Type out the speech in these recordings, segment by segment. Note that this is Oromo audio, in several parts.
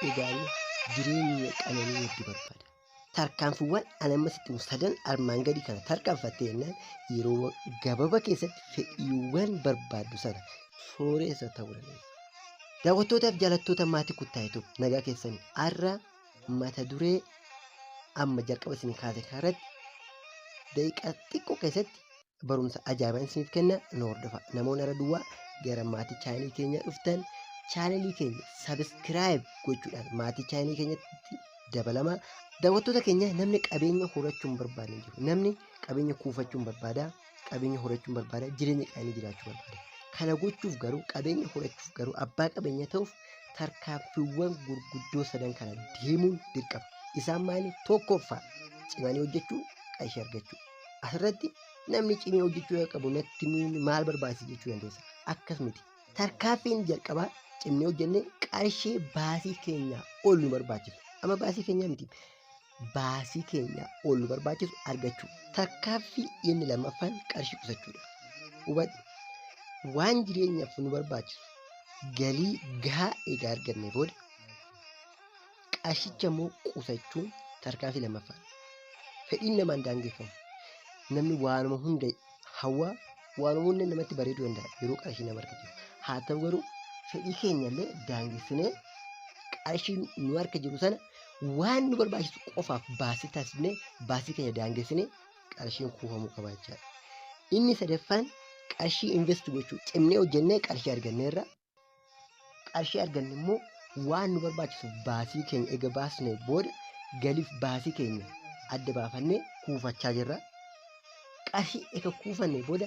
Egaa jireenya qananii hedduu barbaada. Tarkaanfiiwwan ani amma sitti himu sadan armaan gadii kana tarkaanfattee jennaan yeroo gabaabaa keessatti fedhiiwwan barbaaddu sana sooressa ta'uu dandeessa. Daawwattootaaf jaalattoota maatii kuttaayitu nagaa keessanii har'a mata duree amma jalqaba isin kaase kanarratti daqiiqaa xiqqoo keessatti barumsa ajaa'ibaa isiniif kenna nu hordofa. Namoonni har'a duwwaa gara maatii chaanalii keenyaa dhuftan chaanalii keenya sabiskiraayib gochuudhaan maatii chaanalii keenyatti dabalamaa. Daawwattoota keenya namni qabeenya horachuu hin barbaanne hin jiru. Namni qabeenya kuufachuu hin barbaada, qabeenya horachuu hin barbaada, jireenya qananii jiraachuu barbaada. Kana gochuuf garuu qabeenya horachuuf garuu abbaa qabeenya ta'uuf tarkaanfiiwwan gurguddoo sadan kana deemuun dirqama. Isaan maali? Tokkoffaa cimanii hojjechuu, qarshii argachuu. Asirratti namni cimee hojjechuu yoo qabu natti maal barbaachisa jechuu dandeessa. Akkas miti. Tarkaanfiin jalqabaa cimnee hojjennee qarshii baasii keenyaa ol nu barbaachisu. Amma baasii keenyaa miti. Baasii keenyaa ol nu barbaachisu argachuu. Tarkaanfii inni lammaffaan qarshii qusachuudha. Hubadhu. Waan jireenyaaf nu barbaachisu galii gahaa egaa arganne booda qarshicha immoo qusachuun tarkaanfii lammaffaadha. Fedhiin namaan daangeffamu. Namni waanuma hunda hawwaa waanuma hunda namatti bareeduu danda'a yeroo qarshii nama harka jiru. Haa ta'u garuu fedhii keenya illee daangessinee qarshii nu harka jiru sana waan nu barbaachisu qofaaf baasii taasifnee baasii keenya daangessinee qarshiin kuufamuu qaba jechaadha. Inni sadaffaan qarshii invest gochuu cimnee hojjennee qarshii arganneerra qarshii arganne immoo waan nu barbaachisu baasii keenya ega baasne booda galiif baasii keenya adda baafannee kuufachaa jirra. Qarshii ega kuufanne booda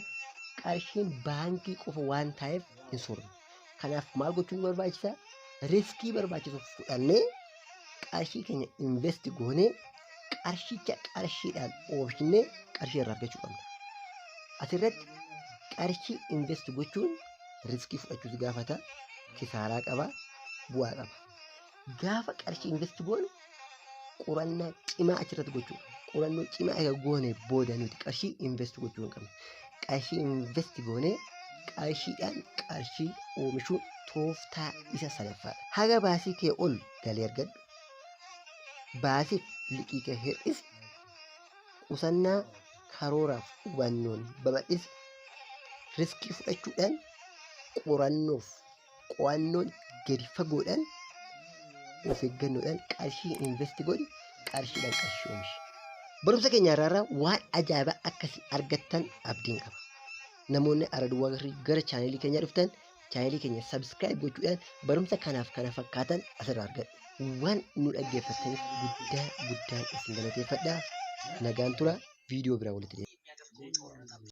qarshiin baankii qofa waan taa'eef hin soorru. Kanaaf maal gochuun nu barbaachisa? Riskii barbaachisu fudhannee qarshii keenya invest goonee qarshicha qarshiidhaan oomishnee qarshii irraa argachuu qabna. Asirratti qarshii invest gochuun riskii fudhachuutu gaafata, kisaaraa qaba, bu'aa qaba. Gaafa qarshii invest goonu qorannaa cimaa achirratti gochuudha. Qorannoo cimaa egaa goone booda nuti qarshii invest gochuu hin qabne. Qarshii invest goonee qarshiidhaan qarshii oomishuun tooftaa isa sadaffaadha. Haga baasii kee ol galii argadhu. Baasiif liqii kee hir'isi. Qusannaa karooraaf hubannoon babal'isi. Riskii fudhachuudhaan qorannoof qo'annoon gadi fagoodhaan of eeggannoodhaan qarshii invest godhi qarshiidhaan qarshii oomishi. Barumsa keenya irraa waan ajaa'ibaa akkasii argattan abdiin qaba. Namoonni araduwaa gara chaanelii keenyaa dhuftan chaanelii keenya sabskiraayib gochuudhaan barumsa kanaaf kana fakkaatan asirraa argadhu. Waan nu dhaggeeffattaniif guddaa guddaan isin galateeffadha. Nagaan tura viidiyoo biraa walitti deebina.